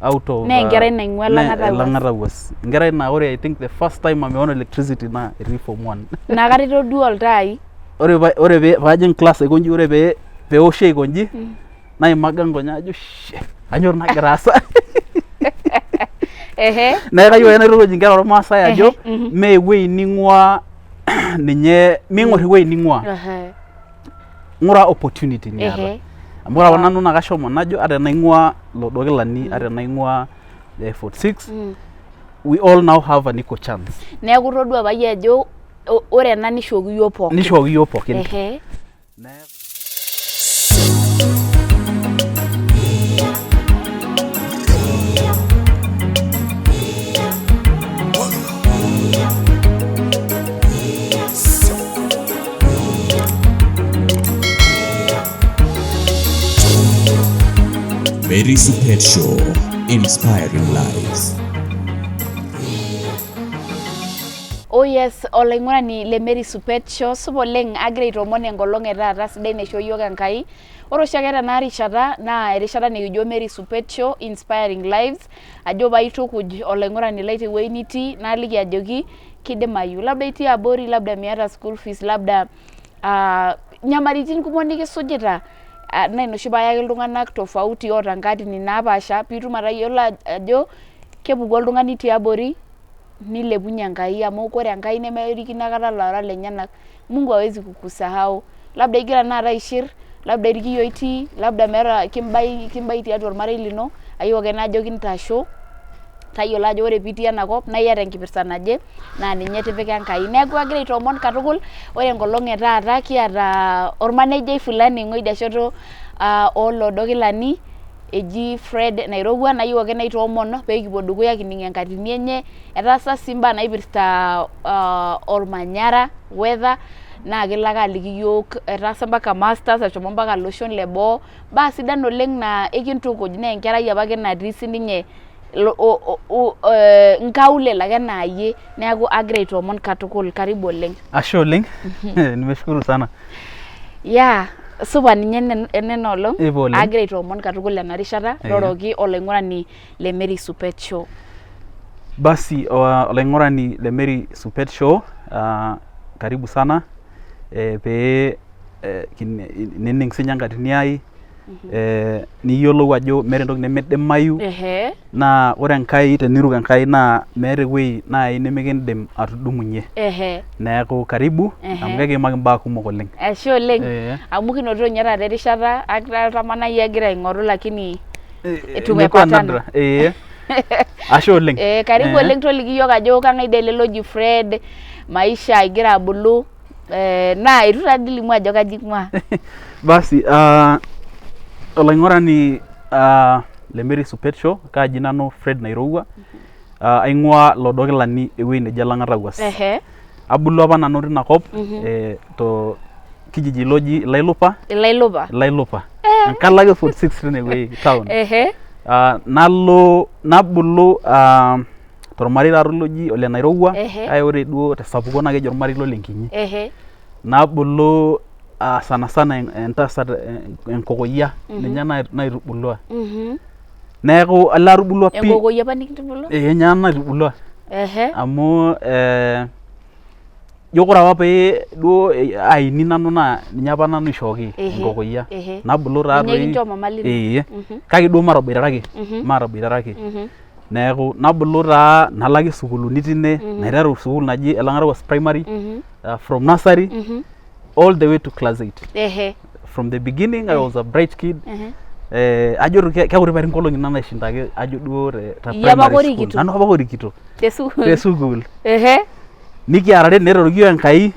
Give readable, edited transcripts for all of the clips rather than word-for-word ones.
Out of Naa enkerai naing'ua Elang'ata Wuas. Elang'ata Wuas. Enkerai naa ore I think the first time ameona electricity naa etii form 1. Inakata itodua oltaai. Ore paajing class aikonji, ore pee peoshi aikonji naimaga nkonyek ajo shee kanyoo nagira aasa. Neeku kayieu ake naitukuj inkera ormaasai ajo mee ewueji ning'ua ninye, ming'or ewueji ning'ua, ng'ura opportunity niata. Amu ore apa nanu naa kashomo najo ata enaing'ua Lodokilani, ata enaing'ua 46, we all now have an equal chance. Neeku itodua apa iyie ajo ore ena nishooki iyiook pookin. Nishooki iyiook pookin. Mary Supet Show, inspiring lives. Oh yes, olaing'urani le Mary Supet Show, supa oleng, agira aitoomon enkolong e taata sidai naishoo iyiook Enkai. Ore oshiake tena rishata naa erishata nikijo Mary Supet Show inspiring lives, ajo paitukuj olaing'urani lai tewueji nitii naliki ajoki kidimayu. Labda itii abori, labda miata school fees, labda nyamalitin kumok nikisujita naa ina oshi paayaki iltung'anak tofauti oota nkatini napaasha piitum atayiolo ajo kepuku oltung'ani tiabori nilepunye Enkai amu kore Enkai nemerikino aikata ilarak lenyenak. Mungu hawezi kukusahau. Labda igira tenakata aishir, labda irkiyo itii, labda meeta kimbai tiatua ormarei lino, ayieu ake najoki ntasho tayiolo ajo ore piitii ena kop naa iyata enkipirta naje naa ninye etipika Enkai. Neeku agira aitoomon katukul, ore enkolong' e taata kiata ormanejai fulani oing'ua idia shoto oo Loodo Kilani eji Fred Nairowua nayieu ake naitoomon pee kipuo dukuya kining enkatini enye. Etaasa sii imbaa naipirta olmanyara weather naa kelo ake aliki iyiook, etaasa mpaka masters eshomo mpaka iloshon le boo, imbaa sidan oleng naa ekintukuj naa enkerai apake natii sininye nkaulele ake enaa iyie neeku agira aitoomon katukul, karibu oleng. Ashe oleng, nimeshukuru sana. Yaa supa ninye enena olong, Ipa oleng. agira aitoomon katukul ena rishata roroki olaing'urani le Mary Supet Show. Basi olaing'urani le Mary Supet Show, karibu sana pee nining sinye enkatini ai niyiolou ajo meeta entoki nemidimayu naa ore Enkai teniruk Enkai naa meeta ewueji naai nemikindim atudumunye. Neeku karibu amu kekiimaki imbaa kumok oleng. Ashe oleng amu kinotito ninye taata erishata oltamanayie agira aing'oru lakini Imekuwa nadra. Ashe oleng. Karibu oleng, toliki iyiook ajo kang'ae dii ele loji Fred, maisha igira abulu naa eitu taa dii ilimu ajo kaji ing'uaa. Basi olaing'urani le Mary Supet Show, kaaji nanu Fred Nairowua, aing'uaa Lodokilani ewueji neji Elang'ata Wuas. Abulu apa nanu tina kop to kijiji loji Ilailupa. Ilailupa. Ilailupa. Enkalo ake 46 tine wueji town. Nalo nabulu tormarei taata loji ole Nairowua kake ore duo tesapuko naa keji ormarei lole Nkinyi. Nabulu sana sana entasat enkokoyia ninye naitubulua. Neeku olee atubulua pii. Enkokoyia apa nikintubulua? Ee ninye naitubulua. Amu ijo ore apa pee duo aini nanu naa ninye apa nanu aishooki enkokoyia. Nabulu taatoi. Ninye kinchoo mama lino? Ee. Kake duo mataboitaraki, mataboitaraki. Neeku nabulu taa nalo ake sukuulini tine, naiteru sukuul naji Elang'ata West Primary from nursery all the way to class 8. From the beginning I was a bright kid. Ajo kekuti pae nkolong'i nanu naishindaki ajo duo te Iyie apa primary school. orikito? Nanu apa orikito Te sukuul? te sukuul. Nikiarare netorikio iyiook Enkai.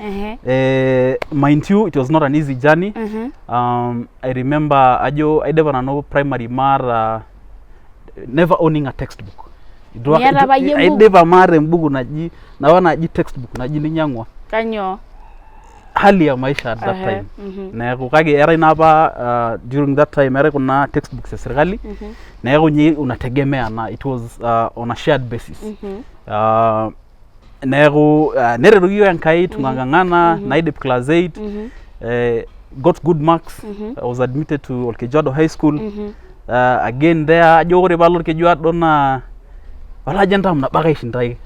Mind you it was not an easy journey. I remember ajo aidipa nanu primary maata never owning a textbook. Miata apa iyie embuku? Aidipa maata embuku naji napa naji textbook naji ninyang'ua. Kanyoo? Hali ya maisha at that time. Neeku kake eetae naa apa during that time eetae kuna textbooks e sirkali neeku ninye unategemea na it was on a shared basis. Neeku neretoki iyiook Enkai tung'ang'ang'ana naidip class 8 got good marks. I was admitted to Olkejuado High School. Again there ajo ore paalo Orkejuado naa wala ajo entam nabo ake aishindaki.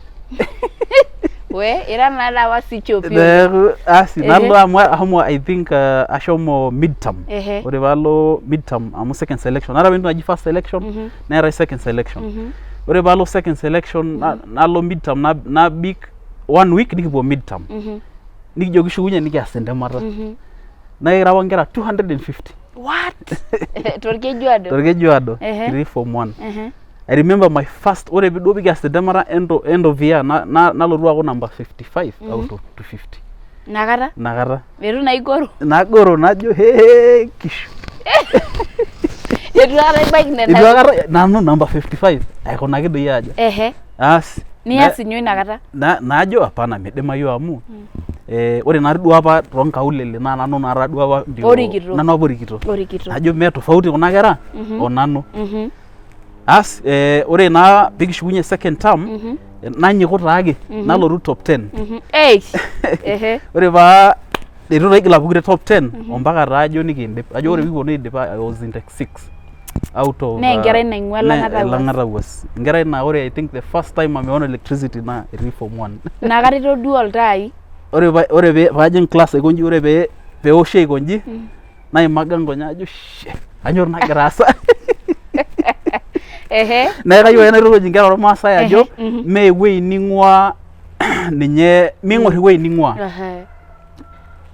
We ira naa apa sichopi. Neeku asi nalo amu ahomo I think ashomo midterm. Ore paalo midterm amu second selection. Ore apa entoki naji first selection neetae second selection. Ore paalo second selection nalo midterm nabik one week nikipuo midterm. Nikijo kishukunye nikias entemata. Naa ekira apa inkera 250. What? Torkejuado? Torkejuado. Kitii form 1. I remember my first, ore duo pikias entemata end of year nalotu aaku number 55 out of 250. Inakata? Inakata. Eitu naa igoro? Nagoro najo hee kishu. Eitu aikata ibaiki nena. Eitu aikata nanu number 55 aikunaki doi aja. Aas. Nias inyoo inakata? Najo hapana midimayu amu ore naa duo apa toonkaulele naa nanu naa duo apa ndio Orikito. Nanu apa orikito. Orikito. Najo mee tofauti kuna kera o nanu. As ore naa pikishukunye second term nanyiku taake nalotu top 10. Ei. Ore paa eitu taa igil apuku te top 10 ompaka taa ajo nikiindip. Ajo ore pikiponu aidip I was in take 6 out of Naa enkerai naing'ua Lang'ata Wuas. Lang'ata Wuas. Enkerai naa ore I think the first time ameona electricity naa etii form 1. Inakata itodua oltaai. Ore paajing class aikonji ore pee peoshi aikonji naimaga nkonyek ajo shee kanyoo nagira aasa. Neeku kayieu ake naitukuj inkera ormaasai ajo mee ewueji ning'ua ninye ming'or ewueji ning'ua.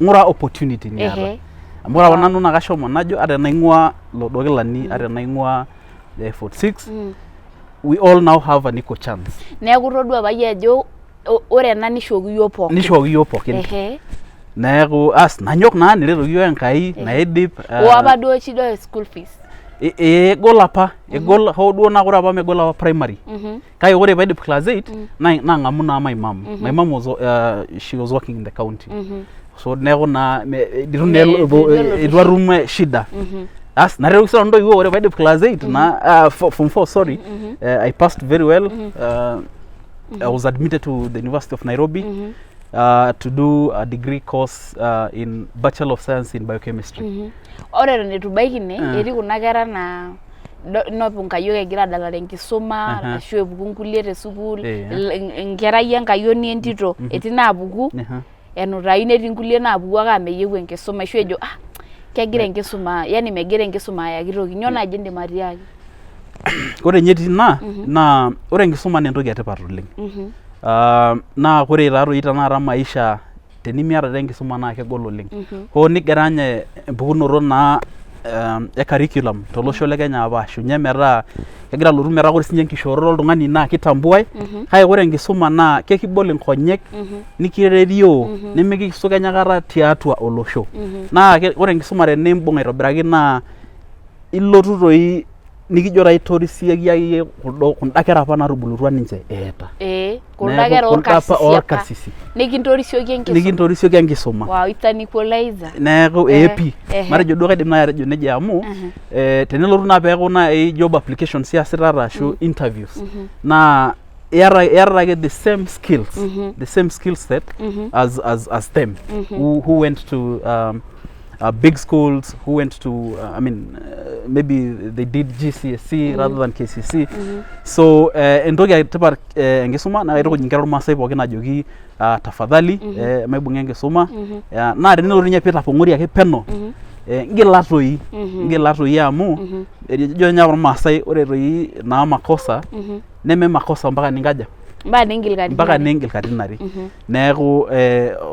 Ng'ura opportunity niata. Amu ore apa nanu naa kashomo najo ata enaing'ua Lodokilani ata enaing'ua 46 we all now have an equal chance. Neeku itodua apa iyie ajo ore ena nishooki iyiook pookin. Nishooki iyiook pookin. Neeku as nanyok naa neretoki iyiook Enkai naidip. O apa duo shida e school fees. Egol apa, egol hoo duo naa ore apa megol apa primary. Kake ore paidip class 8 nang'amu naa my mom. My mom was she was working in the county. So neeku naa eitu atum shida. As naretoki sinanu intoiwuo ore paidip class 8 naa form 4 sorry. I passed very well. I was admitted to the University of Nairobi to do a degree course in Bachelor of Science in Biochemistry. Ore eton eitu ibaiki ine, etii kuna kera naa inepu nkayiok egira adalare enkisuma ashu epuku nkulie te sukuul, enkerai enkayioni entito etii naapuku enutayu netii nkulie naapuku ake aa meyieu enkisuma ashu ejo ah kegira enkisuma yani megira enkisuma ayaki toki. Nyoo naaji indim atiaki? Ore ninye tina naa ore enkisuma naa entoki etipat oleng. Naa ore taatoi tenakata maisha tenimiata taa enkisuma naa kegol oleng. Hoo nigira ninye empukunoto naa e curriculum tolosho le Kenya apaashunye metaa kegira alotu metaa ore sininye enkishooroto oltung'ani naa kitambuai kake ore enkisuma naa kekibol inkonyek nikirerioo nemikisukeny aikata tiatua olosho. Naa ore enkisuma tenimbung aitobiraki naa ilotu toi nikijo toi torisieki akeyie kuldo kunda kera apa natubulutua ninche eeta. Kunda kera Neeku kunda apa orkarsisi apa orkarsisi nikintorisioki enkisuma. Nikintorisioki enkisuma. Wow, it's an equalizer. Neeku ee pii matejo duo kaidim naaji atejo nejia amu tenelotu naa peeku naaji job applications iyasita ashu interviews naa iyata ake the same skills, the same skill set as them who went to big schools, who went to I mean maybe they did GCSE rather than KCSE. So entoki etipat enkisuma naa kaitukuj inkera ormaasai pookin ajoki tafadhali maibung'a enkisuma. Naa tenelotu ninye pitapong'ori ake peno ngila toi, ngila toi amu ejo ninye apa irmaasai ore toi naa makosa neme makosa mpaka ninkaja? Mpaka ningil katitin Mpaka are. ningil katitin are. Neeku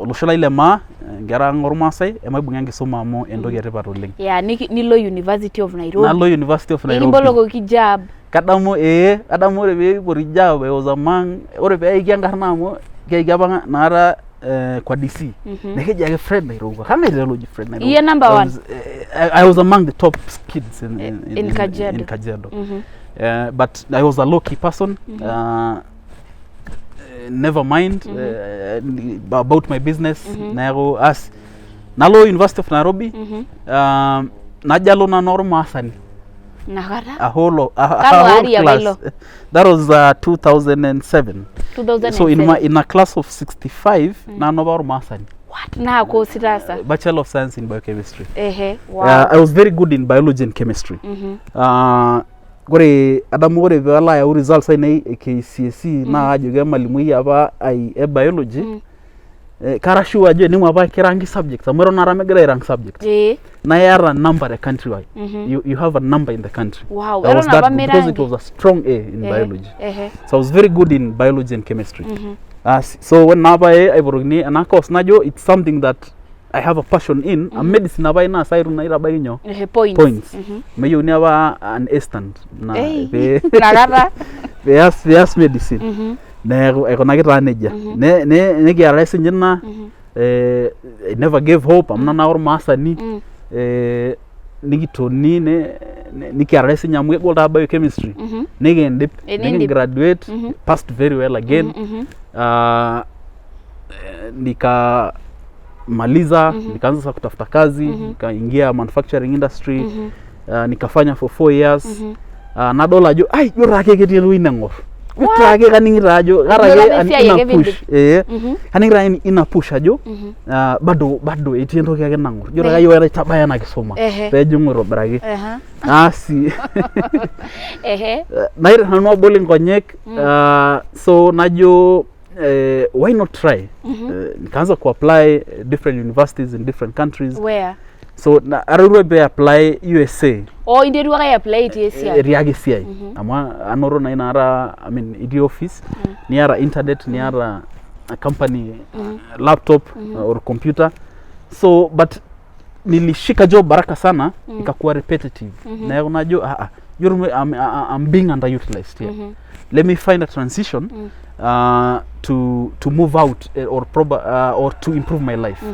olosho lai le maa inkera ang ormaasai emaibung'a enkisuma amu entoki etipat oleng. Yeah, nilo University of Nairobi. Nalo University of Nairobi. Nikimbolokoki JAB. Kadamu kadamu ore pee eipoti JAB I was among ore pee eiki enkarna amu keiki apa inakata kwa DC. Naa keji ake Fred Nairukua. Kang'ae lelo oji Fred Nairukua? Iye number one. I was among the top kids In Kajiado. in Kajiado. But I was a low key person. Never mind about my business. Neeku as nalo University of Nairobi. Najo alo nanu ormaasani. Inakata? A whole a Kalo whole ari apa class. ilo? That was 2007. 2007. So in a class of 65 nanu apa ormaasani. What naa course itaasa? Bachelor of Science in Biochemistry. Ehe, wow. I was very good in biology and chemistry. Ore adamu ore pee alo ayau results ainei e KCSE naa kajoki emalimui apa ai e biology kara sure ajo enemu apa kirangi subjects amu eton naata megira airank subjects naa iyata number te country wide. You have a number in the country. I was Eton apa that good because it mirangi. was a strong A in biology. So I was very good in biology and chemistry. So when naa apa aipotokini ena course najo it's something that I have a passion in amu medicine apa ina saa itu naitabaiki nyoo Ehe, points. points. Meyieuni apa an A stand na Ei, pee inakata. peas medicine. Neeku aikunaki taa nejia. Nikiarare sinye ina I never gave hope amu nanu ake ormaasani nikitoni nikiarare sinye amu kegol taa biochemistry nikiindip Enindip. nikigraduate passed very well again. Nikamaliza nikaanza sasa kutafuta kazi, nikaingia manufacturing industry, nikafanya for 4 years. Nadol ajo ai ijo taa ake ketii ewueji neng'or, ijo taa ake kaning'ito ajo kaata Ijo ake taa an esiai inner ake push, kaning'ito ake ina push ajo bado bado etii entoki ake nang'or, ijo taa kayieu ake naitabaya ena kisuma peejing'u aitobiraki. Asi naiteru nanu abol inkonyek, so najo why not try? Nikaanza kuapply different universities in different countries. Where? So atorua pee apply USA. Oh, interua ake apply itii esiai. Etii ake esiai amu anoto naa inakata, I mean, itii office niata internet, niata a company laptop or computer. So but nilishika job haraka sana, ikakuwa repetitive. Neeku najo ah, ah, I'm being underutilized here, let me find a transition to move out or to improve my life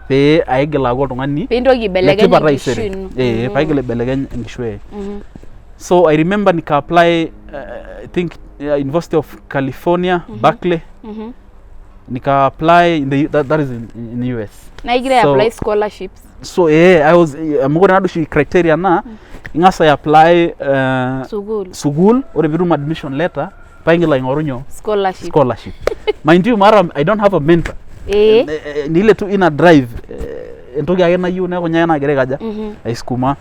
pee aigil aaku oltung'ani Piintoki aibelekeny letipat enkishui taisere. ino. Paigil aibelekeny enkishui ai. So I remember nika apply I think University of California, Berkeley. Nika apply in the that is in the US. Na igira apply scholarships? So I was amu ore naa oshi criteria naa ing'as ai apply sukuul. Sukuul, ore piitum admission letter paingil aing'oru nyoo? Scholarship. Scholarship. Mind you, mara I don't have a mentor. Ni ile tu ina drive, entoki ake nayieu neeku ninye ake nagira aikaja aisukuma.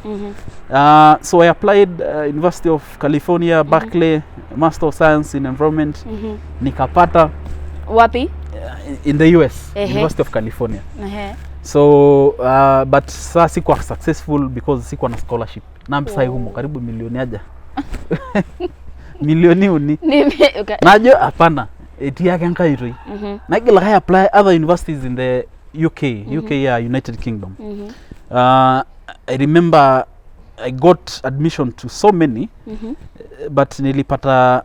So I applied University of California, Berkeley, Master of Science in Environment. Nikapata. Wapi? In the US, University of California. So but saa sikuwa successful because sikuwa na scholarship na mpisai kumok, karibu milioni aja, milioni 3. Najo hapana, etii ake enkae oitoi. Naigil ake apply other universities in the UK, UK ya United Kingdom. I remember I got admission to so many, but nilipata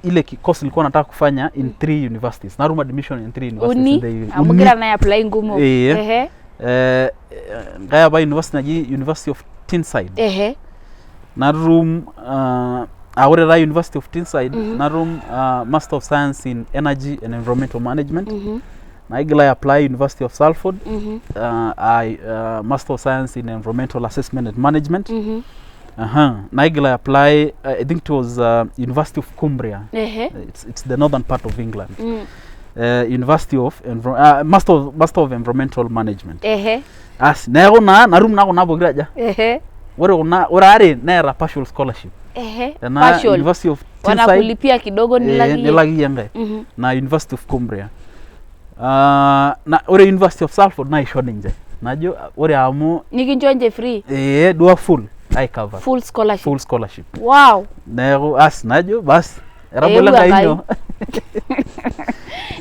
ile course nilikuwa nataka kufanya in three universities. Natum admission in three universities Uni in the amu uni. gira naa apply nkumok. Nkae apa university naji University of Tinside. Natum ore taa University of Tinside natum Master of Science in Energy and Environmental Management. Naigil ai apply University of Salford, Master of Science in Environmental Assessment and Management. Naigil ai apply I think it was University of Cumbria. It's the northern part of England. University of Master of Environmental Management. As neeku naa natum naa kuna pokira aja. Ore kuna ore are neeta partial scholarship. Tena Partial. University of Tinside Wanakulipia kidogo, nilak iyie. Nilak iyie enkae. Na University of Cumbria. Na ore University of Salford naisho ninche. Najo ore amu Nikincho nche free? Dua full I cover. Full scholarship. Full scholarship. Neeku as najo bas etabolo Eewuo Enkai Enkai. nyoo?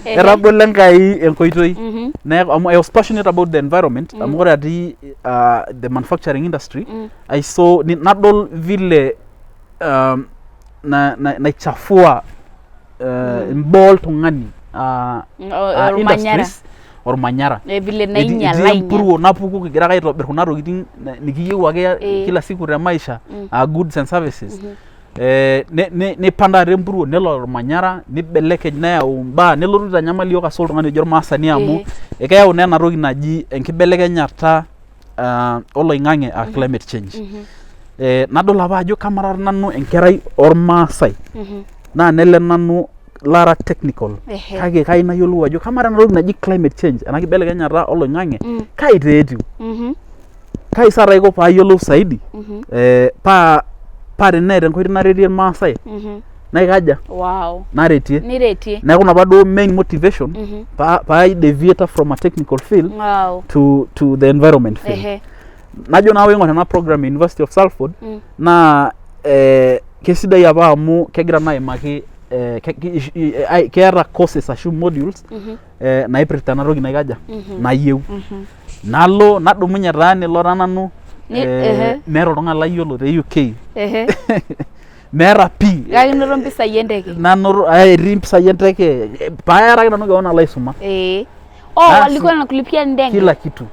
Etabolo Enkai enkoitoi. Neeku amu I was passionate about the environment, amu ore atii the manufacturing industry, I saw nadol vile naichafua imbaa oltung'ani Ormanyara. Industries ormanyara. Vile Etii nainyala etii ainyal. Empuruo napuku kigira ake aitobir kuna tokitin nikiyieu ake kila siku te maisha, goods and services. Nipang taata empuruo nelo ormanyara nibelekeny neyau imbaa nelotu aitanyamal iyiok haswa oltung'ani oji ormaasani amu ekeyau naa ena toki naji enkibelekenyata oloing'ang'e aa climate change. Nadol apa ajo kamaa taata nanu enkerai ormaasai naa nele nanu lara technical. Kake kayieu nayiolou ajo kamaa ena toki naji climate change, ena kibelekenyata oloing'ang'e, kai taa etiu? Kai sa taa aiko paayiolou saidi? Paa teneeta enkoitoi naretie irmaasai naikaja? Naretie. Niretie. Neeku ina apa duo main motivation paa ai deviate from a technical field to the environment field. Najo naa aing'or ena program e University of Salford naa kesidai apa amu kegira naa aimaki keeta courses ashu modules naipirta ena toki naikaja nayieu. Nalo nadumunye taa nilo taa nanu meeta oltung'ani layiolo te UK. Meeta pii. Kake inoto mpisai enteke. Nanoto etii mpisai enteke, paayaraki nanu kewon alo aisuma. Oh, Basi. walikuwa wanakulipia ndege. Kila kitu.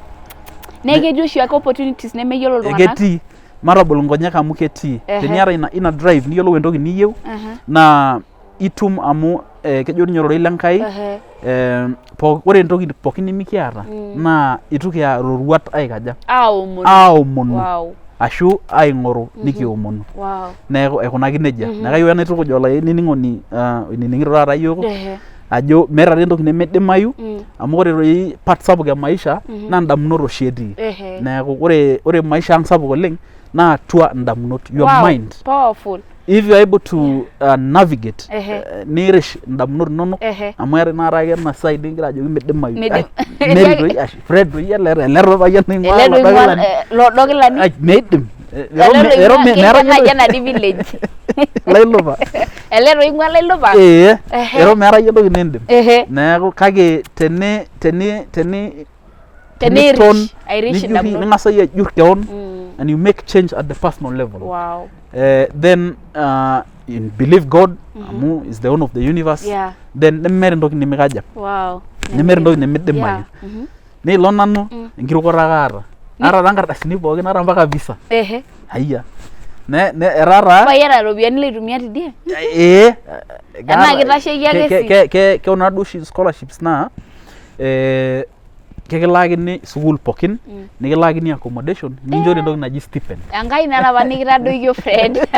Naa ketii oshi ake opportunities nemeyiolo iltung'anak. Ketii, matabol nkonyek amu ketii. Teniata ina drive niyiolou entoki niyieu naa itum amu kejo ninye ororei le Nkai ore entoki pookin nimikiata naa itu kiya iroruat aikaja? Aomonu. Aomonu ashu aing'oru nikiomonu. Neeku aikunaki nejia. Neeku kayieu naitukuj olainining'oni oinining'ito taata iyiook ajo meeta taa entoki nemidimayu amu ore doi part sapuk e maisha naa indamunot oshi etii. Neeku ore maisha ang sapuk oleng naa atua indamunot, your mind. Powerful. If you are able to navigate, nirish indamunot inonok amu eeta naata ake ena side nikigira ajoki midimayu. Midim. Ai, Mary doi ashu Fred doi ele toi payian oing'ua Ele lodo loing'ua kilani. Lodo kilani. Ai, meidim. Ele loing'ua Meeta keji naaji enatii village. Lailupa. Ele loing'ua Lailupa. Ee, ero meeta iyie entoki nindim. Neeku kake teni teni teni Tenirish, teniton, airish nijurri, indamunot. ning'as iyie ajur kewon and you make change at the personal level. Then you believe God amu is the owner of the universe. Then nemeeta entoki nimikaja. Nemeeta entoki nemidimayu. Nilo nanu enkirukoto ake aata. Aata taa nkardasini pookin, aata mpaka visa. Hayia. Ne etaa taa Paa iyata iropiyiani nilo aitumia tidie? Ee. Enaa kitasheiki ake sii? Keuna duo oshi scholarships naa kekilaakini sukuul pookin, nikilaakini accommodation, nikinchori entoki naji stipend. Enkai nara apa nikitadoikio Fred.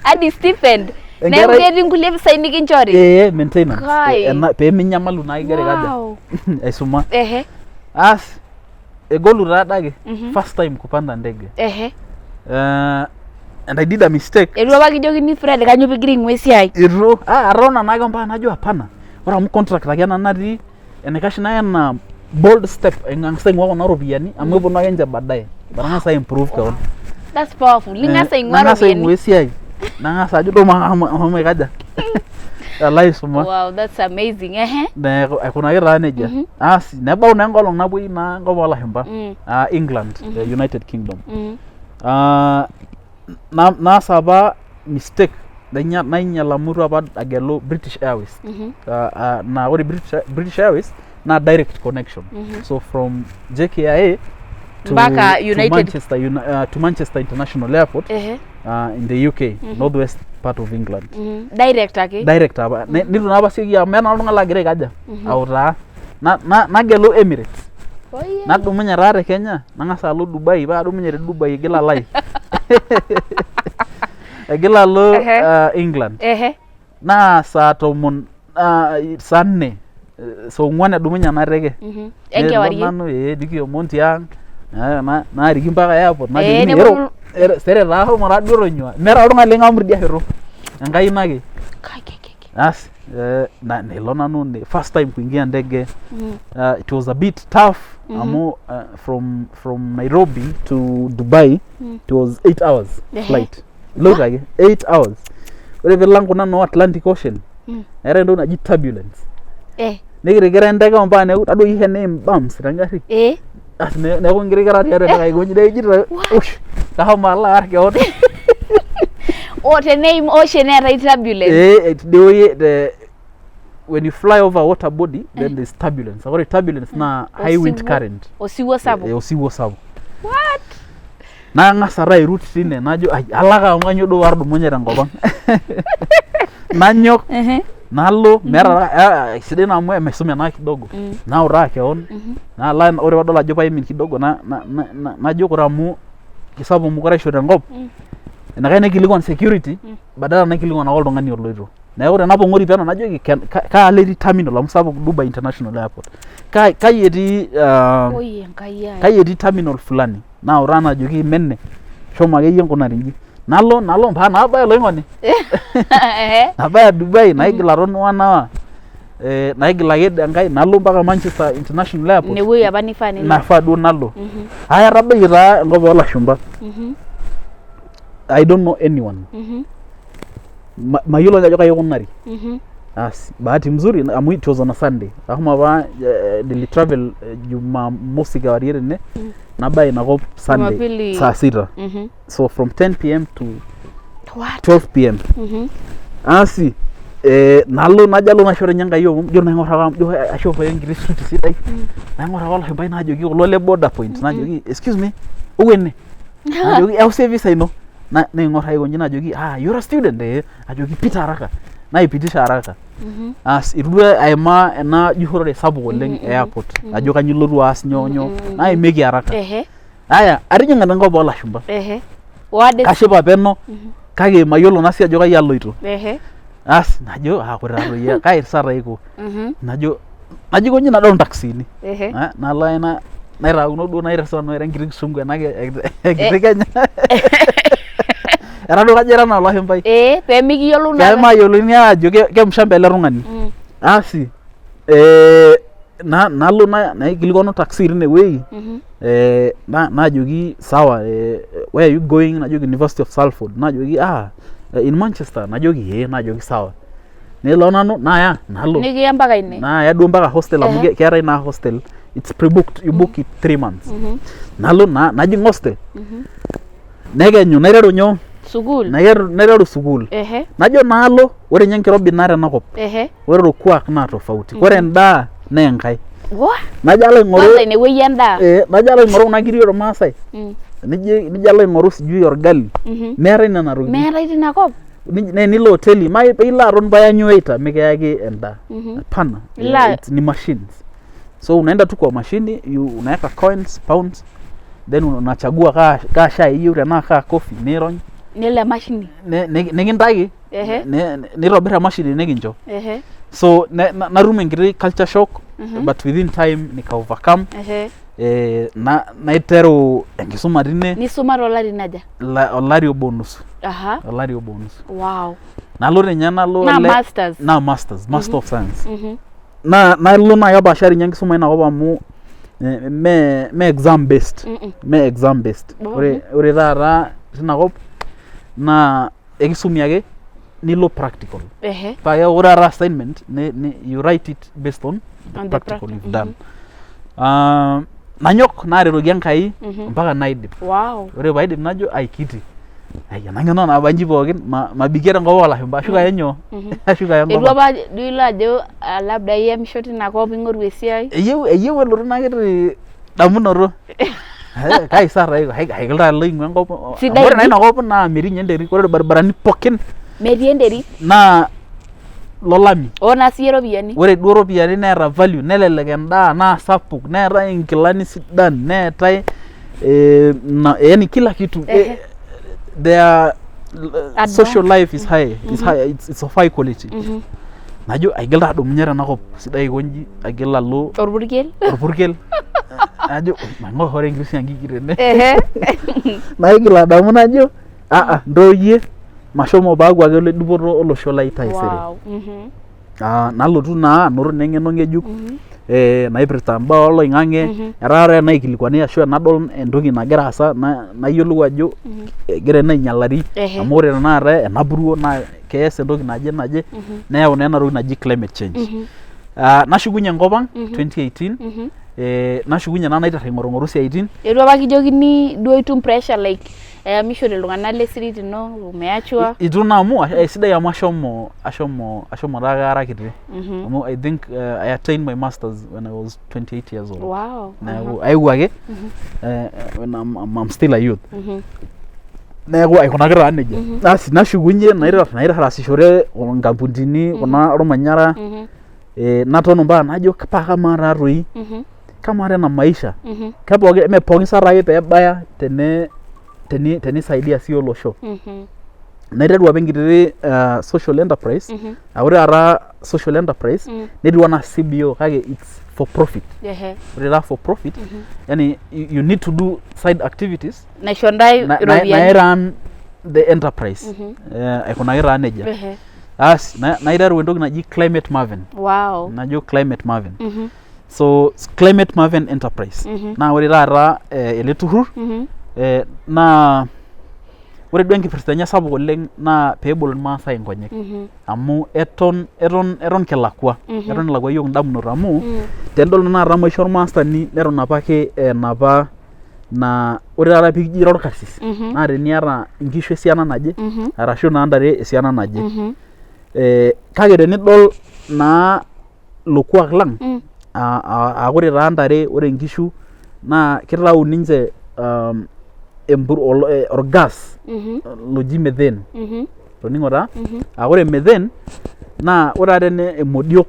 Hadi stipend. Neeku ketii nkulie pisai nikinchori. Ee, maintenance. Kai. Ena pee minyamalu naa igira aikaja? Aisuma. As egolu taa adake first time kupanda ndege. And I did a mistake. Eitu apa kijokini Fred kanyoo pigira aing'ua esiai? Itu. Ah, atotona naake mpaka najo hapana. Ore amu contract ake ena natii, enaikash naya ena bold step ang'as aing'ua kuna ropiyiani amu eponu ake ninche baadaye. Matang'asa ai improve kewon. That's powerful. Ning'as aing'ua Nang'as aing'ua ropiyiani. esiai. Nang'as ajo duo mahomo aikaja? Alo aisuma. Wow, that's amazing. Neeku aikunaki taa nejia. Asi nebau naa enkolong napuoi naa enkop oolashumba. England, the United Kingdom. Naas apa mistake nainyial amu itu apa agelu British Airways. Naa ore British Airways naa direct connection. So from JKIA to, Mpaka to United- Manchester, to Manchester International Airport in the UK, northwest part of England. Direct ake. Direct apa. Nitu naa apa asioki amu meeta naa oltung'ani lagira aikaja autaa. Nagelu Emirates. Oh, yeah. Nadumunye taa te Kenya, nang'asa alo Dubai, paa adumunye te Dubai aigil alo ai. Aigil alo England. Naa saa 10, saa 4, saa 4 edumunye ena teke. Nelo Enkewarie. nanu ee nikiomon tiang, naariki mpaka airport najoki ero, sere taa shomo taduo tonyua. Meeta oltung'ani ling'amu tidia shoto. Enkai ino ake. Kai, kai, kai, kai. Asi, nelo nanu first time kuingia ndege. It was a bit tough amu from Nairobi to Dubai it was 8 hours flight. Iloito ake 8 hours. Ore piilang kuna noo Atlantic Ocean eetae entoki naji turbulence. Nikitikira enteke ompaka neeku tadua oshi teneim bumps tengarri. Asi neeku inkirikira tiatua enteke aikonji neeku ijito ush kashomo alo aar kewon. O teneim ocean neetae turbulence. Ee, tidewueji te when you fly over water body then there's turbulence. Ore turbulence naa high wind current. Osiwuo sapuk. Osiwuo sapuk. What? Nang'as ata airut tine najo ai alak amu kanyoo duo paatudumunye tenkop ang. Nanyok nalo meeta sidai naa amu emaisume naa kidogo. Nautaa kewon nalo ore paadol ajo paimin kidogo najo ore amu kisapuk mukuraisho tenkop enaikash naikilikuan security badala naikilikuan ake oltung'ani oloito. Neeku tenapong'ori peno najoki kaalo etii terminal amu sapuk Dubai International Airport. Kai etii Oi Enkai ai. Kai etii terminal fulani. Nautaa najoki mene, shomo akeyie nkunari inji. Nalo mpaka nabaya oloing'oni. Nabaya Dubai naigil aton 1 hour. Naigil aked enkae nalo mpaka Manchester International Airport. Inewueji apa nifaa nilo. Nafaa duo nalo. Aya atabayie taa enkop oolashumba. I don't know anyone. Mayiolo ajo kai aikunari. As bahati mzuri amu it was on a Sunday. Ahomo apa nili travel Jumamosi kewarie tene nabaya inakop Sunday Jumapili. saa 6. So from 10 p.m. to What? 12 p.m. Asi nalo najo alo naisho ninye Enkai omon, ijo naing'or ake ijo aishopo enkiti suti sidai. Naing'or ake olashumbai najoki kulo le border point najoki excuse me, ou ene. Najoki yau sie visa ino. Naing'or aikonji najoki ah you're a student eh, ajoki pita haraka. Naipitisha haraka. As itu duo aimaa ena jurrore sapuk oleng e airport ajo kanyoo ilotu aas nyoo nyoo naimieki haraka. Aya atijing'a taa enkop oolashumba. Wade. Kashipa peno kake mayiolo naa sii ajo kai aloito. As najo ah ore taa toi kai sa taa aiko. Najo najo aikonji nadol intakisini. Nalo ake naitakuno duo nairo sinanu airo enkiti kisungu ena enkiti Kenya. Etaa duo kajo airo enaa olashumbai. Ee, pee mikiyiolou naa. Pee mayiolouni aajo kemushamba ele tung'ani. Asi nalo naikilikuanu taxi tine wueji najoki sawa where are you going, najoki University of Salford, najoki ah in Manchester, najoki ee, najoki sawa. Nelo nanu naya nalo. Nikiya mpaka ine. Naya duo mpaka hostel amu keetae naa hostel, it's pre-booked, you book it 3 months. Nalo najing hostel. Nekenyu naiteru nyoo? Sukuul. Naiteru sukuul. Najo naalo ore ninye enkirobi naata enakop, ore orkuak naa tofauti. Ore endaa naa enkae. Wah! Najo alo aing'oru Kwanza inewueji endaa. Najo alo aing'oru kuna kiri ormaasai. Nijo alo aing'oru sijui orgali. Meetae nena tokitin. Meetae tina kop. Naa enilo hoteli pee ilo aton payanyu waiter mikiyaki endaa. Hapana. Ni machines. So unaenda tu kwa mashini, you unaweka coins, pounds, then unachagua kaa shai iyieu tenaa kaa coffee nirony. Nelo emashini. Nikintaki nitobir emashini nikincho. So natum enkiti culture shock but within time nika overcome. Naiteru enkisuma tine. Nisuma toolarin aja? Olari obo onusu. Olari obo onusu. Nalo ninye nalo Naa masters. Naa masters, master of science. Naa nalo naa kepaashari ninye enkisuma ina kop amu me exam based. Me exam based. Ore taata tina kop naa ekisumi ake nilo practical. Paa keeku ore taata assignment you write it based on the On the practical you've done. Nanyok naaretoki Enkai mpaka naidip. Ore paidip najo ai kiti. Ai ena ng'eno naba nji pookin mabikie tenkop oolashumba ashu kaya nyoo? Ashu kaya enkop Eitu ang. apa duo ilo ajo labda iyamisho tina kop ing'oru esiai. Eyieu elotu ina kiti damunoto. Kai sa taa aiko, aigil taa alo aing'ua enkop amu Sidai ore naa dii. ina kop naa metii ninye enterit, ore irbaribarani pookin Metii enterit. Naa lolami. Oo naa siyie iropiyiani. Ore duo iropiyiani neeta value, nelelek endaa naa sapuk, neetae inkilani sidan, neetae yani kila kitu. Their social life is high, is high, it's of high quality. Najo aigil taa adumunye tenakop sidai aikonji, aigil alo Orpurkel. Orpurkel. Najo maing'or hore enkiti siankiki tene. Naigil adamu najo aa ntoyie mashomo paaku ake ole dupoto olosho lai taisere. Nalotu naa anoto naa eng'eno ng'ejuk naipirta imbaa oloing'ang'e etaa ore enaikilikuani ashu enadol entoki nagira aasa nayiolou ajo egira ena ainyialari amu ore tenakata ena puruo naa kees entoki naje naje neyau naa ena toki naji climate change. Nashukunye enkop ang 2018 nashukunye naa naiter aing'orung'oru isiaitin. Eitu apa kijokini duo itum pressure like eyamishote iltung'anak le street ino umeachwa? Itu naa amu aisidai amu ashomo taake ara kiti amu I think I attained my masters when I was 28 years old. Neeku aewuo ake when I'm still a youth. Neeku aikunaki taa nejia. Asi nashukunye naiter aasishore nkampunini kuna ormanyara naton mpaka najo paa kamaa taa toi kamaa taa ena maisha kepooki mee pooki saa ake peebaya tene tenisaidia sii olosho. Naiteru apa enkiti social enterprise. Ore taata social enterprise netiu anaa CBO, kake it's for profit. Ore taa for profit, yani you need to do side activities naisho ntae iropiyiani nai run the enterprise. Aikunaki taa nejia. As naiteru entoki naji Climate Maven. Najo Climate Maven. So Climate Maven Enterprise. Naa ore taata ele turrur naa ore duo enkipirta enye sapuk oleng naa peebol Irmaasai inkonyek, amu eton kilakwa, eton elakwa yiok indamunot, amu tenidol tenakata maisha ormaasani neton apake enapa naa ore taata piikijo ira orkarsis naa teniata inkishu esiana naje arashu naa ntare esiana naje. Kake tenidol naa ilo kuak lang aa ore taa ntare, ore inkishu naa kitau ninche orgas loji methane. Toning'o taa, aa ore methane naa ore taata ene emodiok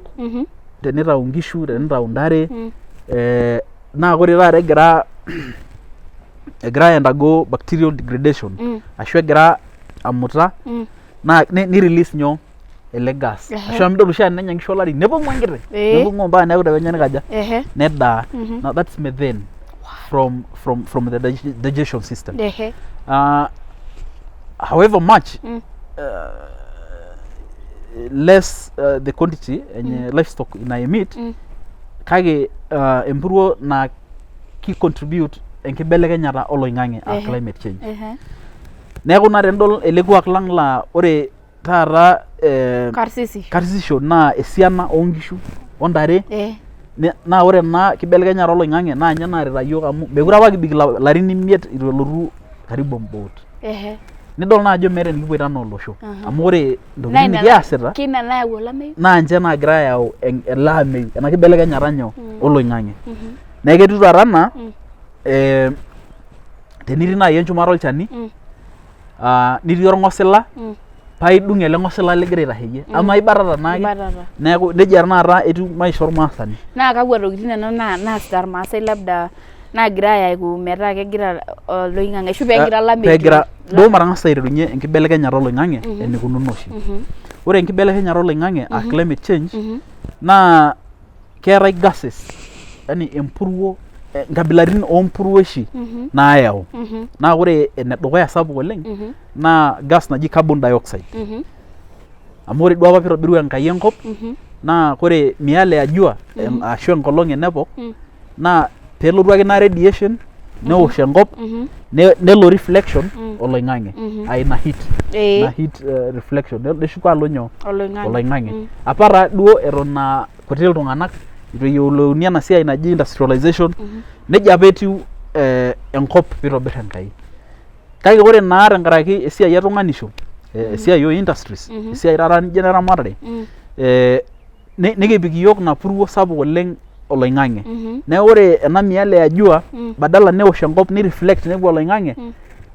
tenitau inkishu, tenitau intare, naa ore taata egira undergo bacterial degradation ashu egira amuta naa ni release nyoo, ele gas. Ashu amu idol oshi tenenya inkishu olari nepong'u enkiteng, nepong'u ompaka neeku tepenyo nikaja, nedaa. Now that's methane from the digestion system. However much less the quantity enye livestock ina emit, kake empuruo naa ki contribute enkibelekenyata oloing'ang'e aa climate change. Neeku naa tenidol ele kuak lang laa ore taata karsisisho, karsisisho naa esiana oonkishu ontare, naa ore ena kibelekenyata oloing'ang'e naa ninye naarita yiok, amu mekure apa kibik ilarin 5 itu elotu karibu emboot. Nidol naa ajo meeta enikipoito anaa olosho, amu ore naa intokitin ina nikiasita kina nayau olameyu. Naa nche naagira ayau ele ameyu, ena kibelekenyata nyoo, oloing'ang'e. Neeku ketiu taata anaa tenitii naaji enchumata olchani, nitii orng'osila, paa idung ele ng'osila ligira aitasheyie, amaa ibatata naake. Ibatata. Neeku nejia tenakata etiu maisha ormaasani. Naa kakwa tokitin nena naasita irmaasai labda naagira ayaku metaa kegira oloing'ang'e ashu peegira olameyu? Pegira duo matang'asa aiterunye enkibelekenyata oloing'ang'e enikununo oshi. Ore enkibelekenyata oloing'ang'e aa climate change naa keetae gases, yani empuruo, nkabilaritin ompuruoshi naayau. Naa ore enedukuya sapuk oleng naa gas naji carbon dioxide, amu ore duo apa pitobiru Enkai enkop naa ore miale ya jua ashu enkolong enepok naa pelotu ake ina radiation newosh enkop, nelo reflection oloing'ang'e aa ina heat, ina heat reflection neshuko alo nyoo, oloing'ang'e. Oloing'ang'e. Apa taa duo eton aa kuti iltung'anak, itu eyiolouni ena siai naji industrialization, nejia apa etiu enkop pitobir Enkai. Kake ore naa tenkaraki esiai e tung'anisho, esiai o industries, esiai taata nijo eneramatare, nikipik iyiok ina puruo sapuk oleng oloing'ang'e. Neeku ore ena miale ya jua, badala newosh enkop ni reflect nepuo oloing'ang'e,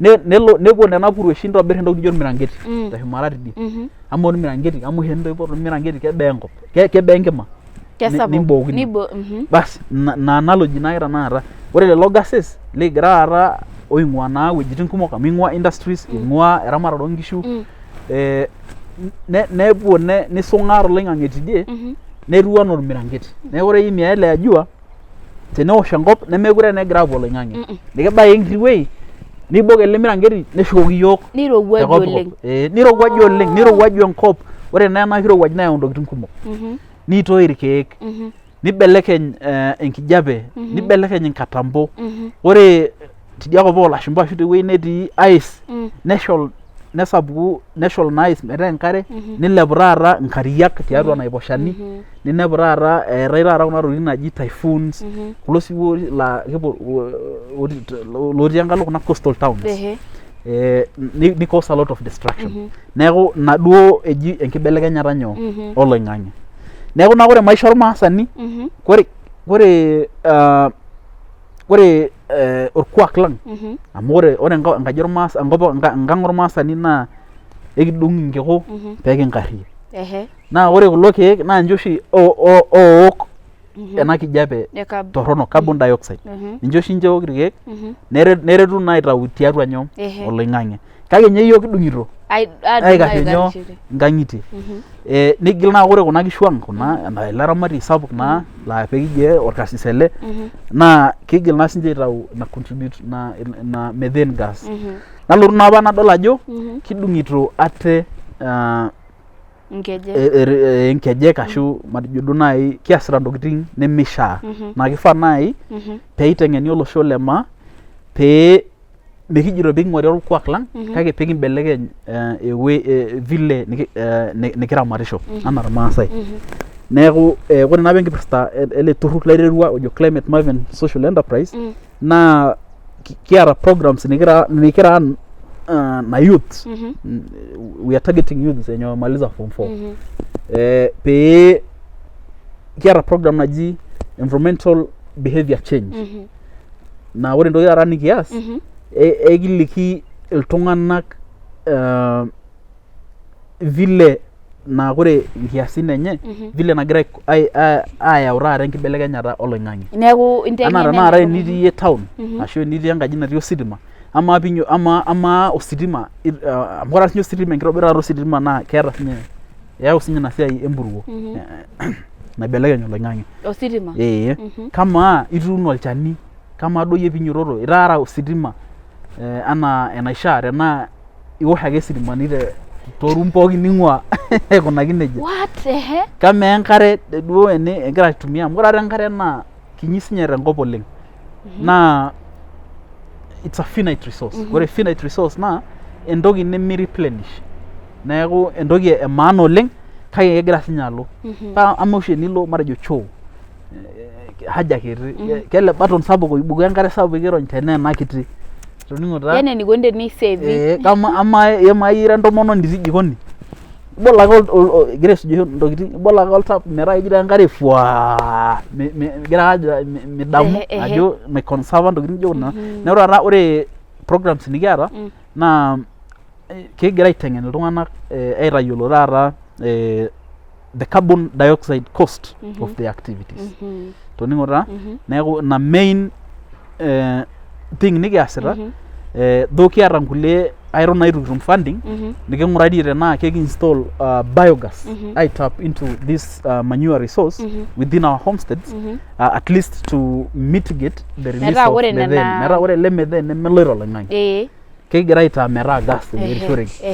nelo nepuo nena puruoshi nitobir entoki nijo ormiranketi teshumata tidie. Amaa ormiranketi, amu oshi entoipo ormiranketi kebaa enkop, kebaa enkima Kesapuk. Nimbookino. Basi ina analogy naake tenakata. Ore lelo gases likigira taata oing'ua naa wuejitin kumok, amu ing'ua industries, ing'ua eramatare oonkishu, nepuo nisung'aa toloing'ang'e tidie, netiu anaa ormiranketi. Neeku ore hii miale ya jua tenewosh enkop nemekure naa egira aapuo oloing'ang'e, nikibaya enkiti wuei nibok ele miranketi neshukoki iyiook nirowuaju tekopikop. Oleng. Nirowuaju oleng, nirowuaju enkop. Ore naa ena kirowuaj neyau intokitin kumok, niitoi irkeek, nibelekeny enkijape, nibelekeny inkatambo. Ore tidia kop oolashumba ashu tewueji netii ice neshol, nesapuku, neshol ina ice metaa enkare, nilepu taata inkariak tiatua naiposhani, ninepu taata eetae taata kuna tokitin naaji typhoons, kulo siwuo laa kepuo lotii enkalo kuna coastal towns, ni cause a lot of destruction. Neeku ina duo eji enkibelekenyata nyoo, oloing'ang'e. Neeku naa ore maisha ormaasani, ore orkuak lang, amu ore enkaji enkop enkang ormaasani naa ekidung inkiku pekinkarrie. Naa ore kulo keek naa ninche oshi ook ena kijape torrono, carbon dioxide, ninche oshi inche eok irkeek, neretu naa aitau tiatua nyoo, oloing'ang'e. Kake ninye iyiok kidung'ito. Aikarrie nyoo inkang'itie. Nigil naa ore kuna kishu ang kuna ele ramatie sapuk naa laa pekijo orkasis ele naa keigil naa sininche aitau ina contribute ina methane gas. Nalotu naa apa nadol ajo kidung'ito ate Nkejek. Nkejek ashu matejo duo naaji kiasita ntokitin nemeishaa. Naa kifaa naaji pee eiteng'eni olosho le maa pee mikijito pee king'uari orkuak lang kake pee kimbelekeny vile nikiramatisho anaa irmaasai. Neeku ore naa apa enkipirta ele turrur laiterua ojo Climate Maven Social Enterprise naa kiata programs nikira na youths. We are targeting youths wenye wamemaliza form 4. Pee kiata program naji environmental behavior change. Naa ore entoki taata nikias ekiliki iltung'anak vile naa ore nkiasin enye vile nagira ayau taata enkibelekenyata oloing'ang'e. Neeku Anaa tenakata enitii iyie town ashu enitii enkaji natii ositima amaa pinyo amaa amaa ositima amu ore sinye ositima enkitobirata ositima naa keeta sinye eyau sinye ina siai empuruo naibelekeny oloing'ang'e. Ositima? Ee. Kamaa ituuno olchani, kamaa duo iyie pinyototo itaara ositima anaa enaishaa tenaa iwosh ake isitimani te toorum pookin ning'ua aikunaki nejia. What? Ehe. Kamaa enkare duo igira aitumia amu ore taata enkare naa kinyi sinye tenkop oleng naa it's a finite resource. Ore finite resource naa entoki nemi replenish neeku entoki e maana oleng kake kegira sinye alo. Paa amaa oshi enilo matejo choo haja kiti kele button sapuk oibukoo enkare sapuk irony tenaa ena kiti toning'o taa Yani enikoni tenisevi. Ee amaa amaa ira entomononi itii jikoni ibol ake igira aisujisho intokitin ibol ake oltap metaa kejito enkare fuaa igira ajo midamu ajo maiconserva intokitin nijo kuna. Neeku taata ore programs nikiata naa kigira aiteng'en iltung'anak aitayiolo taata the carbon dioxide cost of the activities. Toning'o taa? Neeku ina main thing nikiasita though kiata nkulie aeton naa itu kitum funding niking'urarie tenaa keki install biogas aitap into this manure resource within our homesteads at least to mitigate the release Metaa of ore methane. Metaa ore ele methane nemeloito oloing'ang'e. Kegira aitaa metaa gas eyierishoreki.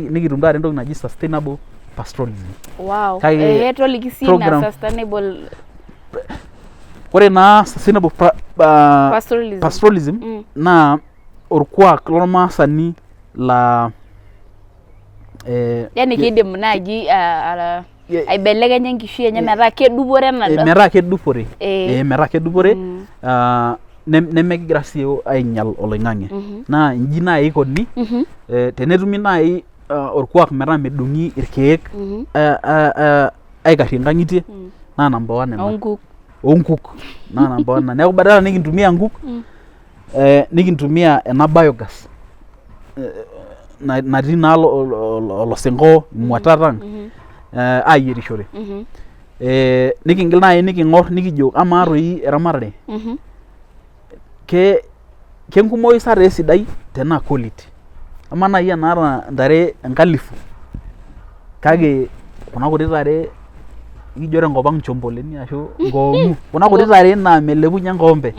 Nikitum taata entoki naji sustainable pastoralism. Wow. Kake Ehe, toliki sii ina sustainable Ore naa sustainable pastoralism. Pastoralism naa orkuak lormaasani laa Yani kidim naaji aibelekenya enkishui enye metaa kedupore enaduo. Metaa kedupore. Metaa kedupore nemekigira sii ainyial oloing'ang'e. Naa inji naaji eikoni tenetumi naaji orkuak metaa medung'i irkeek aikarrie inkang'itie naa number one ena. Onkuk. Onkuk naa number one ina. Neeku badala nikintumia nkuk nikintumia ena biogas natii naa olosinko imuatat ang ayierishore. Nikingil naaji niking'or nikijo amaa toi eramatare kenkumoi sa taa esidai tenaa quality. Amaa naaji enaata intare enkalifu kake kuna kuti tare ekijo tenkop ang nchomboleni ashu nkoomu kuna kuti tare naa melepu ninye enkoombe.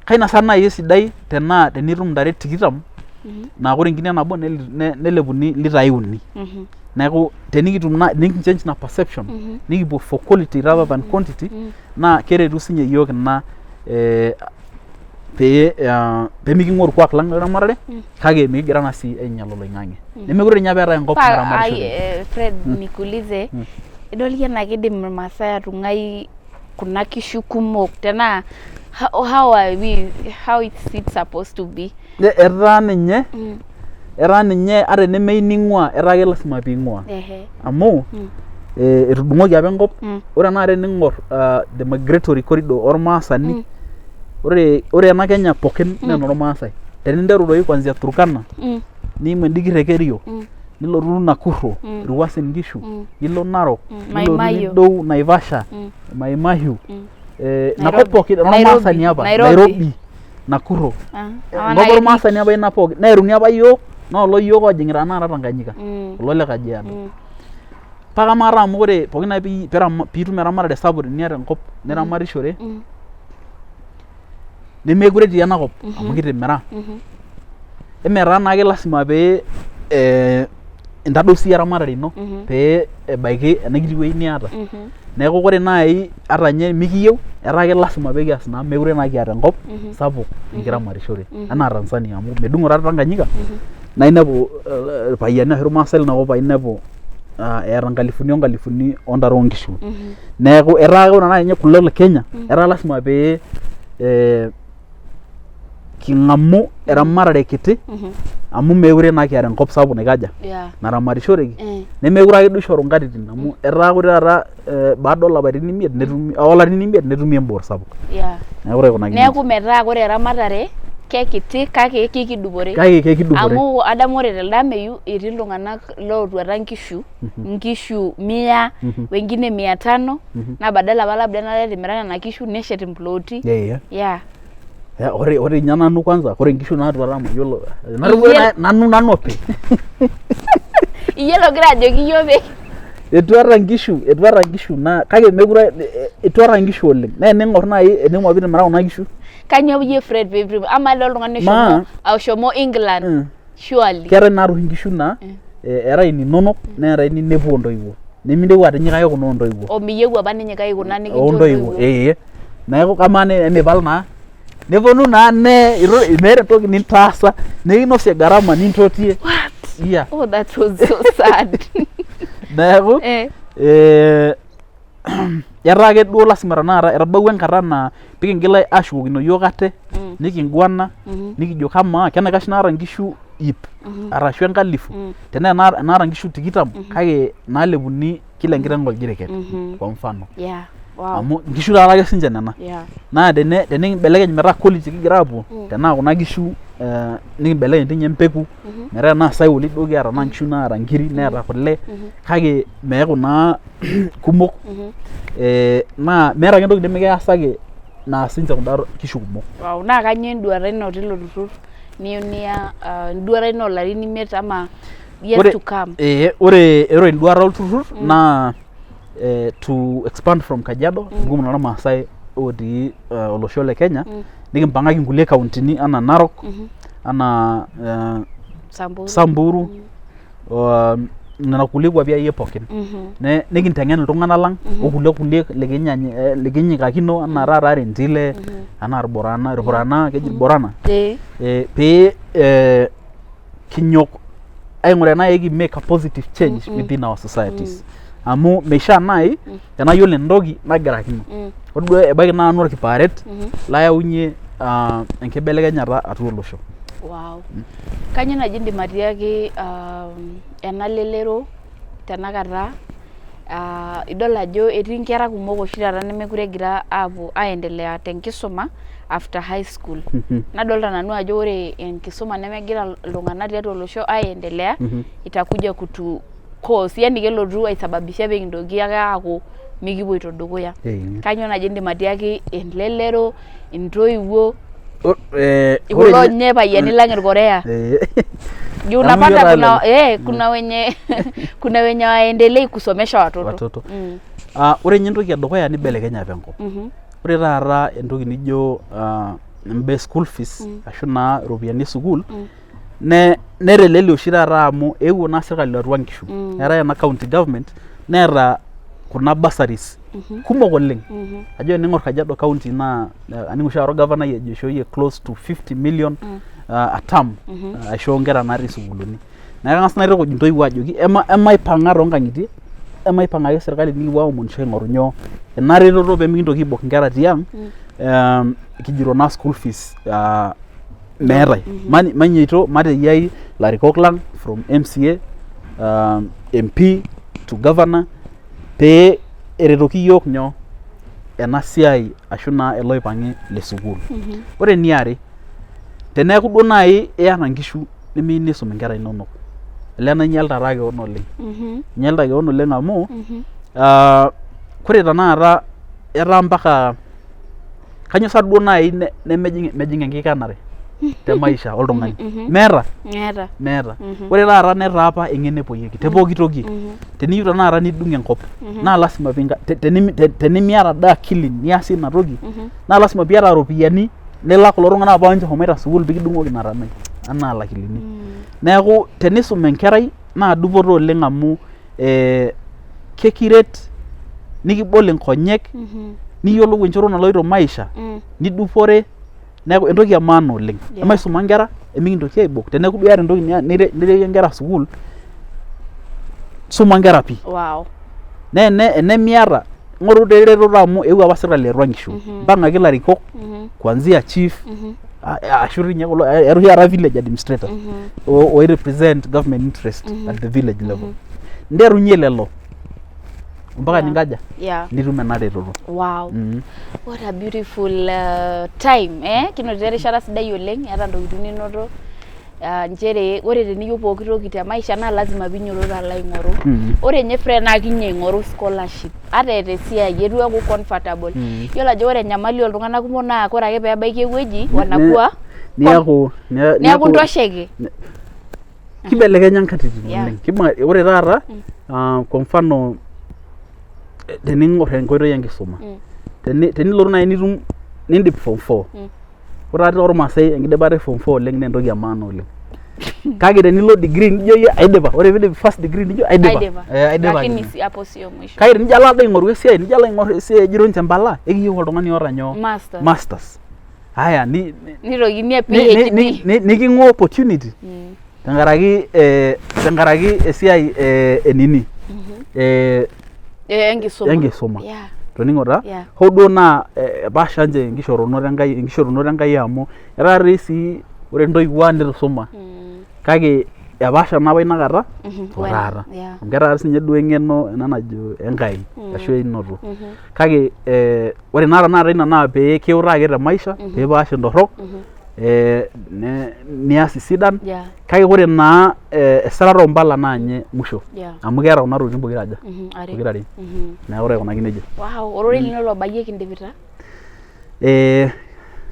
Kainasa naaji esidai tenaa tenitum intare tikitam naa ore enkine nabo nelepuni ilitai uni. Neeku tenikitum nikinchange ina perception nikipuo for quality rather than quantity naa keretu sinye iyiok ina pee pemiking'ua orkuak lang leramatare kake mikigira naa sii ainyial oloing'ang'e. Nemekure ninye apa eetae enkop naramatishoreki. Fred nikuulize, idol iyie enaa kidim irmaasai atung'ai kuna kishu kumok tenaa how are we how is it supposed to be? Etaa ninye etaa ninye ata enemeyieu ning'ua etaa ake lasima piing'ua amu etudung'oki apa enkop ore tenakata tening'or the migratory corridor ormaasani ore ena Kenya pookin naa enormaasai teninteru doi kuanzia Turkana niimu endi Kerio nilotu Nakuru Uasin Gishu nilo Narok nilotu nidou Naivasha Mai Mahiu inakop pookin enormaasani apa Nairobi. Nakuro. Ah, Enkop ormaasani apa ina pookin. Neeruni apa iyiook naa olo iyiook oojing'ita tenakata Tanganyika. Kulo le Kajiado. Paa kamaa taa amu ore pookin ake piitum eramatare sapuk teniata enkop niramatishore nemekure etii enakop amu kitimira emetaa naake lasima pee intadou siyie eramatare ino pee ebaiki ena kiti wueji niata. Neeku ore naai ata ninye mikiyieu etaa ake lasima pee kias naa meekure naa kiata enkop sapuk nikiramatishore enaa Tanzania amu medung'o taatoi Tanganyika naa inepu irpayiani ashu irmaasai lina kop inepu eeta nkalifuni o nkalifuni oontare onkishu. Neeku etaa ore tenakata ninye kulo le Kenya etaa lasima pee king'amu eramatare kiti amu meekure naa kiata enkop sapuk naikaja naramatishoreki nemeekure ake duo ishoru inkatitin amu etaa ore taata baada oolapaitin imiet netumi oolarin imiet netumi emboot sapuk. Neeku ore aikunaki nejia. Neeku metaa ore eramatare kekiti kake kikidupore. Kake kekidupore. Amu adamu ore telde ameyu etii iltung'anak lootuata inkishu, inkishu mia wengine mia tano naa badala apa labda netimira nena kishu neshet imploti. Yeah. Ore ninye nanu kwanza ore inkishu naatuata mayiolo nanu nanu opi. Iyie logira ajoki iyiook pee Etuata inkishu naa kake meekure etuata inkishu oleng naa ening'or naaji ening'or piitimira kuna kishu. Kanyoo iyie Fred pee amaa ilo tung'ani oshomo England surely. Keetae naa oshi inkishu naa eetae ininonok neetae ininepu ontoiwuo niminteru atinyikaki kuna ontoiwuo. O miyieu apa ninyikaki kuna nikincho ontoiwuo. Ee neeku kamaa naa enipal naa neponu naa nee meeta entoki nintaasa nikinosie gharama nintotie. What? Yeah. Oh, that was so sad. Neeku etaa ake duo lasima tenakata etabawua enkata naa pikingil ashukokino iyiook ate nikinguana nikijo kamaa kenaikash naata inkishu iip arashu enkalifu tenaa enaata inkishu tikitam kake naalepuni kila enkiteng oljiriket kwa mfano. Amu inkishu taata ake sinche nena. Naa tenikimbelekeny metaa quality kigira aapuo tenaa kuna kishu nikimbelekeny dii ninye empeku metaa tenaa isaiwoli duo kiata naa nkishu naata nkiri neeta kule kake meeku naa kumok naa meeta ake entoki nimikiasaki naas ninche kunda kishu kumok. Wow, naa kanyoo enduata ino tilo turrur niyieu niya enduata ino oolarin imiet ama years to come? Ee ore enduata olturrur naa to expand from Kajiado enkumoi olmaasai otii olosho le Kenya nikimpang'aki inkulie kauntini anaa Narok anaa Samburu nena kulie kuapi akeyie pookin nikinteng'en iltung'anak lang okulo kulie likinyikakino anaa taata Rendile anaa Irborana, Irpurana keji Irborana pee kinyok aing'uraa tenaa eki make a positive change within our societies amu meishaa naai tenayiolo entoki nagirakino ore duo ebaiki naa nanu orkipaaret layaunye enkibelekenyata atua olosho. Wow. Kanyoo naaji indim atiaki ena lelero tenakata idol ajo etii inkera kumok oshi taata nemekure egira aapuo aendelea tenkisuma after high school. Nadolta nanu ajo ore enkisuma nemegira iltung'anak tiatua olosho aendelea itakuja kutu cause yani kelotu aisababisha pee kintoki ake aaku mikipuoito dukuya. Kanyoo naaji indim atiaki elelero, intoiwuo, kulo nye payiani lang Irkorea? Juu unapata kuna, kuna wenye kuna wenye waendelei kusomesha watoto. Watoto. Ore ninye entoki edukuya nibelekenye apa enkop. Ore taata entoki nijo imbaa e school fees ashu naa iropiyiani e sukuul netelelia oshi taata amu eewuo naa sirkali atua nkishu. Eetae ena county government neeta kuna bursaries kumok oleng. Ajo tening'or Kajiado county naa aning oshi taata orgavanai ejo eishooyie close to 50 million a term aisho nkera natii sukuulini. Neeku kang'as naitukuj intoiwuo ajoki emaipang'a toonkang'itie, emaipang'aki sirkali nikipuo aomonisho aing'oru nyoo ena retoto pee mikintoki aibok inkera tiang kijito naa school fees meetae. Mainyoito mateyiai ilarikok lang from MCA, MP to governor pee eretoki iyiok nyoo ena siai ashu naa ele oipang'i le sukuul. Ore eniare, teneeku duo naaji iyata inkishu nimiyieu nisum inkera inonok, olee naa inyialita taa kewon oleng. Inyialita kewon oleng amu ore tenakata etaa mpaka. Kanyoo sa duo nai nemejing mejing enkikanare te maisha oltung'ani? Meeta. Meeta. Meeta. Ore taata netaa apa eng'eno epoyieki te pooki toki. Teniyieu tenakata nidung enkop naa lasima tenimiata daa akili niasie ina toki naa lasima piata iropiyiani nilak kulo tung'anak apa ninche eshomoita sukuul pee kidung'oki ina tanai anaa ilakilini. Neeku tenisum enkerai naa dupoto oleng amu kekiret nikibol inkonyek niyiolou enchoto naloito maisha nidupore neeku entoki e maana oleng. Emaisuma inkera emikintoki aibok teneeku duo iyata entoki nireyie inkera sukuul suma inkera pii. Naa enemiata ing'oru doi eretoto amu eewuo apa sirkali atua inkishu mpang'aki ilarikok kuanzia chief ashu dii ninye kulo eeta oshi taata village administrators oi represent government interest at the village level. Nterunye lelo mpaka ninkaja nitum ena retoto. Wow. What a beautiful time eh? Kinotito erishata sidai oleng, eeta ntokitin ninoto nchere ore teniyieu pooki toki te maisha naa lazima piinyototo alo aing'oru. Ore ninye Fred naa kinyo aing'oru scholarship ata eeta esiai eitu eeku comfortable. Yiolo ajo ore enyamali ooltung'anak kumok naa ore ake peebaiki ewueji wanakuwa Niaku neeku intosheke. Kibelekenya nkatitin oleng. Ore taata kwa mfano tening'or enkoitoi enkisuma tenilotu naaji nitum nindip form four ore taata tormaasai enkidipata e form four oleng naa entoki e maana oleng kake tenilo degree nijo iyie aidipa ore piindip first degree nijo aidipa. Eh, aidipa Lakini ake. hapo sio mwisho. Kake tenijo alo ade aing'oru esiai nijo alo aing'or esiai ejito ninche mpala ekiyieu oltung'ani oota nyoo Masters. Masters haya ni, Nitokini a ni, PhD. niking'ua opportunity tenkaraki tenkaraki esiai enini Enkisuma. Enkisuma. Toning'o taa hoo duo naa epaasha ninche enkishorunoto Enkai enkishorunoto Enkai amu etaa doi sii ore intoiwuo ang nitu isuma kake epaasha naa apa ina kata o taata amu ketaa sii ninye duo eng'eno ena najo Enkai ashu einoto kake ore naa tenakata ina naa pee kiutaa ake te maisha pee ipaash intorrok nias isidan kake ore naa esirata oompala naa ninye musho amu keeta kuna tokitin pokira aja pokira are neeku ore aikunaki nejia. Wow, ororei lino lobayie kindipita.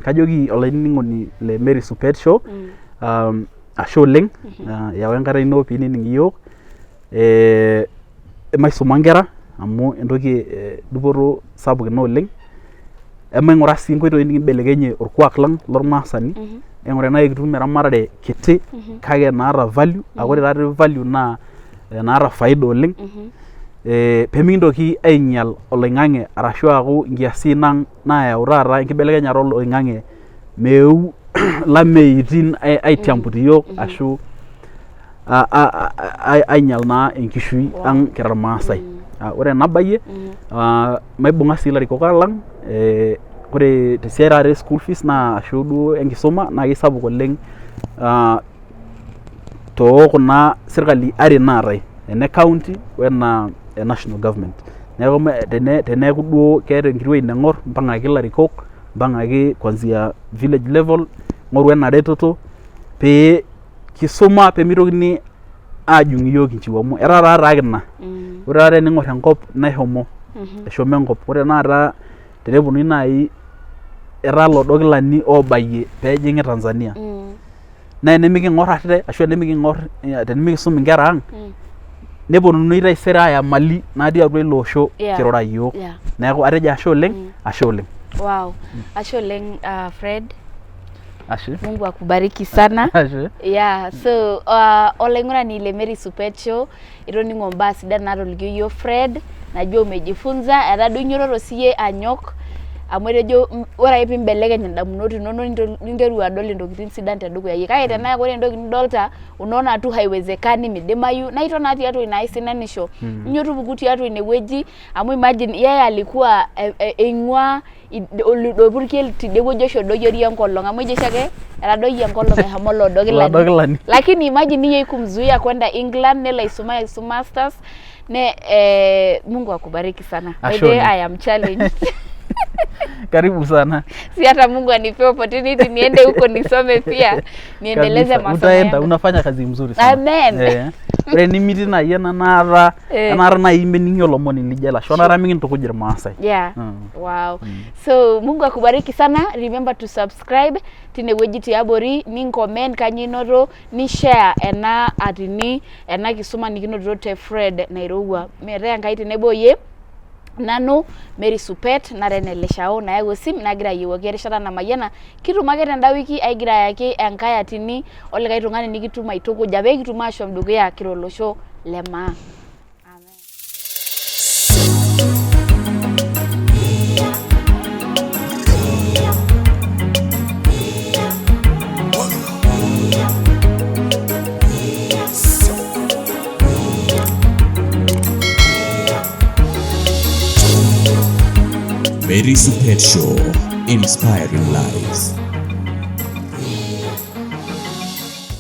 Kajoki olainining'oni le Mary Supet Show ashe oleng iyawa enkata ino piinining iyiook emaisuma inkera amu entoki e dupoto sapuk ina oleng emaing'ura sii inkoitoi nikimbelekenyie orkuak lang lormaasani aing'uraa tenaa ekitum eramatare kiti kake naata value aa ore taatoi value naa enaata faida oleng pemikintoki ainyial oloing'ang'e arashu aaku inkiasin ang nayau taata enkibelekenyata oloing'ang'e meeu ilameitin aitiambut iyiook ashu ainyial naa enkishui ang kira irmaasai. Ore enabayie maibung'a sii ilarikok lang ore tesiai taata e school fees naa ashu duo enkisuma naa kisapuk oleng too kuna sirkali are naatae ene county wena e national government. Neeku teneeku duo keeta enkiti wueji naing'or mpang'aki ilarikok mpang'aki kuanzia village level ng'oru ena retoto pee kisuma pemitokini ajung iyiook inchiu amu etaa taa taa kina. Ore taata tening'or enkop neshomo eshomo enkop ore tenakata teneponunui naaji etaa iloodo kilani obayie peejing'i Tanzania naa enemiking'or ate ashu enemiking'or tenemikisum inkera ang neponunui taisere aaya mali natii atua ilo osho kirura iyiook. Neeku atejo ashe oleng, ashe oleng. Wow, ashe oleng Fred. Ashe. Mungu akubariki sana. Ashe. Yeah, so olaing'urani le Mary Supet Show itoning'o imbaa sidan naatolikio iyiook Fred, najua umejifunza, etaa duo inyototo siyie anyok amu etejo ore ake piimbelekeny indamunot inonok ninteru adol intokitin sidan tedukuya iyie. Kake tenaa ore entoki nidolta unaona tu haiwezekani midimayu naa iton naa tiatua ina aisinanisho. Inyo tupuku tiatua ine wueji amu imagine yeye alikuwa eing'ua ilo purkel tidie wueji oshi odoyiorie enkolong amu eji oshiake etadoyie enkolong eshomo ilo Ilo kilani. Lakini imagine hiyo haikumzuia kwenda England nelo aisuma aisum masters ne Mungu akubariki sana. By Ashe the way, oleng. I am challenged. Karibu sana. Si hata Mungu anipee opportunity niende huko nisome pia niendeleze Kabisa. masomo Utaenda, yangu. unafanya kazi mzuri sana. Amen. Eh. Ore enimitii naaji ena naata enaata naaji mening'i olomoni lijo ele ashu enaata mikintukuj irmaasai. Yeah. Wow. So Mungu akubariki sana. Remember to subscribe tinewueji tiabori, ni comment kanyio inoto, ni share ena atini ena kisuma nikinotito te Fred Nairowua. Metaa Enkai tenebo oyie. Nanu Mary Supet nara ene Leshao nayau esim nagira ayiewuaki erishata namayiana kitum ake tenda wiki aigira ayaki enkae atini olikae tung'ani nikitum aitukuja pee kitum ashom dukuya kira olosho le maa. Amen. Mary Supet Show, inspiring lives.